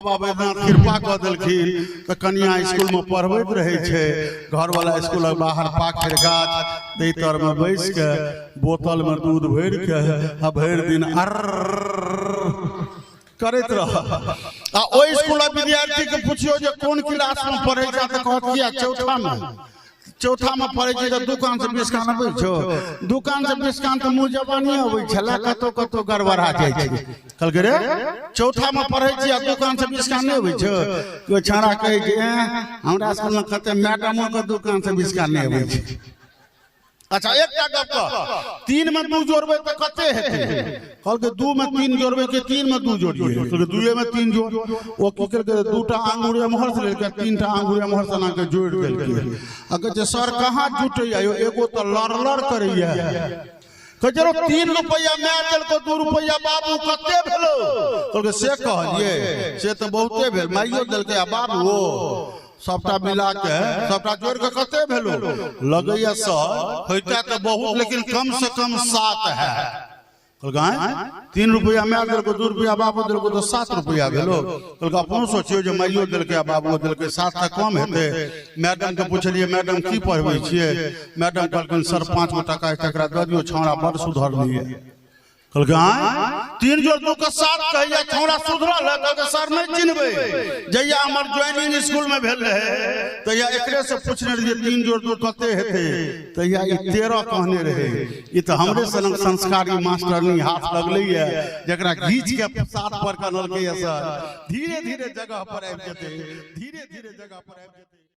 बाबा बैद्यनाथ कृपा कऽ देलखिन तऽ कनिया स्कूलमे पढ़बैत रहै छै, घरवाला स्कूलक बाहर पाखरि गाछ ताहि तरमे बैस के बोतलमे दूध भरि के आ भरि दिन अर करैत रह। आ ओहि स्कूलक विद्यार्थीके पुछियौ जे कोन क्लासमे पढ़ै छै तऽ कहत किया चौथामे। चौथामे पढ़ै छी तऽ दुकान से 20 कान अबै छौ? दुकान से 20 कान तऽ मुँह जबानी अबै छलै, कतौ कतौ गड़बड़ा जाइ छै। कहलकै रे चौथामे पढ़ै छी आ दुकान से 20 कान नहि अबै छौ? कोइ छौड़ा कहै छै हमरा स्कूलमे कते मैडमोके दुकान से 20 कान नहि अबै छै। अच्छा एकटा गप कह, 3 में 2 जोड़बै तऽ कते हेतै? कहलकै 2 में 3 जोड़बै कि 3 में 2 जोड़िए? कहलकै 2 में 3 जोड़। ओ की केलकै, 2टा आंगुर एम्हर से लेलकै, 3टा आंगुर एम्हर से एना के जोड़ि देलकै। आ कहै छै सर कहाँ जुटैया यौ, एगो तऽ लड़ लड़ करैया। कहै छै 3 रुपैआ माय देलको, 2 रुपैआ बाबू, कते भेलो? कहलकै से कहलिए से तऽ बहुते भेल, माइयो देलकै आ बाबूओ, सबटा मिला के सबटा जोड़ के कते भेलो? लगैया सर होइता तऽ बहुत, लेकिन कम से कम 7 है। कहलकै 3 रुपैआ माय देलको, 2 रुपैआ बाबू देलको तऽ 7 रुपैआ भेलो। कहलकै अपनो सोचियौ जे माइयो देलकै आ बाबूओ देलकै, 7 से कम हेतै। मैडम के पुछलियै मैडम की पढ़बै छियै? मैडम कहलखिन सर 5 गो टाका तकरा दऽ दियौ, छौड़ा बड़ सुधरल यऽ। कहलकै आँय 3 जोड़ 2 के 7 कहैया, छौड़ा सुधरल है? कहलकै सर नहि चिन्हबै, जहिया हमर ज्वाइनिंग स्कूल में भेल रहे तहिया एकरे से पूछने रहियै 3 जोड़ 2 कते हेतै, तहिया ई 13 कहने रहे। ई तऽ हमरे सनक संस्कारी मास्टरनी हाथ लगलैया जकरा घीच के 7 पर कनलकै सर। धीरे धीरे जगह पर आबि जेतै, धीरे धीरे जगह पर आबि जेतै।